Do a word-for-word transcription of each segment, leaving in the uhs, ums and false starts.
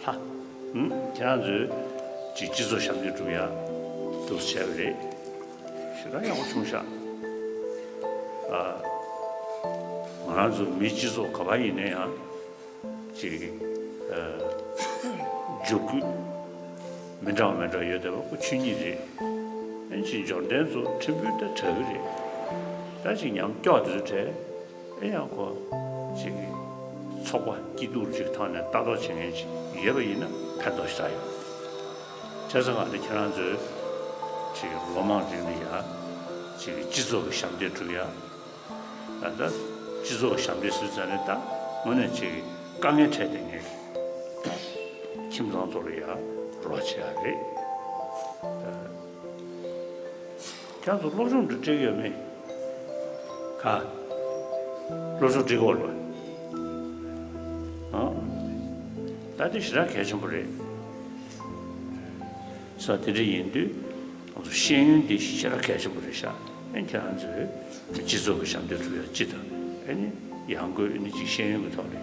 ལྷ། ཨུམ། ཁྱེད་རང་ཚོས་ཅིག་སྤྱི་ཚོགས་ཞབས་འདེགས་སྒྲུབ་ཡ་འདུག་བྱས་པ་རེད། ཞེ་དྲག་ཡག་པོ་བྱུང་ཤག་ཨ། ང་རང་ཚོ་མིའི་སྤྱི་ཚོགས་ག་པར་ཡིན་ན་ཡང་། ཅིག་ཨ། འཇུག་སྐུལ་མི་འདྲ་བ་མི་འདྲ་བ་ཡོད་བསྡད་པ་ཁོ་ཆོས་ཉིད་རེད། ཨ་ནི་ཅིག་འབྱོར་ལྡན་ཚོ་ཕྲན་བུ་ད་དྲག་གི་རེད། ད་ཅིག་ཉམས་སྐྱོ་དེ་ཚོ་དྲན། ཨེ་ཡང་ཁོ་ཅིག་གི་ཚོགས་པ་སྐྱིད་སྡུག་ཅིག་ཐོག་ནས་ལྟ་རྟོག་བྱེད་མཁན་ཅིག་ཡོད་པ་ཡིན་ན་ཕན་ཐོགས་ཞེ་དྲག་ཡོད། བྱས་ཙང་ང་ཚོ་ཁྱེད་རང་ཚོས་ཅིག་ལོ་མང་རིང་ལ་ཡ་ཅིག་གི་སྤྱི་ཚོགས་ཀྱི་ཞབས་འདེགས་སྒྲུབ་ཡ། ད་ལྟ་སྤྱི་ཚོགས་ཀྱི་ཞབས་འདེགས་ཟེར་ཙང་ནས་ད་དངོས་གནས་ཅིག་གི་དཀའ་ངལ་འཕྲད་བསྡད་མཁན་ཁྱིམ་ཚང་ཚོ་ལ་ཡ་རོགས་བྱེད་ཡ་རེད། ཁྱེད་ཚོ་སློབ་སྦྱོང་འདི་སྤྲད་ཡོད་མེད། ག་སློབ་སྦྱོང་སྤྲད་དགོས་ལོ། ཨང་། ད་དེ་ཞེ་དྲག་གལ་ཆེན་པོ་རེད། ས་དེ་འདྲ་ཡིན་དུས་ང་ཚོ་ཤེས་ཡོན་འདི་ཞེ་དྲག་གལ་ཆེན་པོ་རེད་ཤག་ཨེ་ཁྱེད་རང་ཚོས་སྤྱི་ཚོགས་ཀྱི་ཞབས་འདེགས་སྒྲུབ་ཡ་སྤྱི་དང་ཨེ་ནི་ཡང་སྒོས་ཨེ་ནི་ཅིག་ཤེས་ཡོན་གྱི་ཐོག་ལ་ཡ་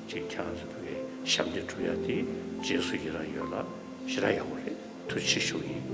ཅིག་ཁྱེད་རང་ཚོ་ཕ་གིའི་ཞབས་འདེགས་སྒྲུབ་ཡ་དེ་རྗེས་སུ་ཡི་རང་ཡོད་ལ་ཞེ་དྲག་ཡག་པོ་རེད། ཐུགས་རྗེ་ཆེ་ཞུ་གི་ཡིན།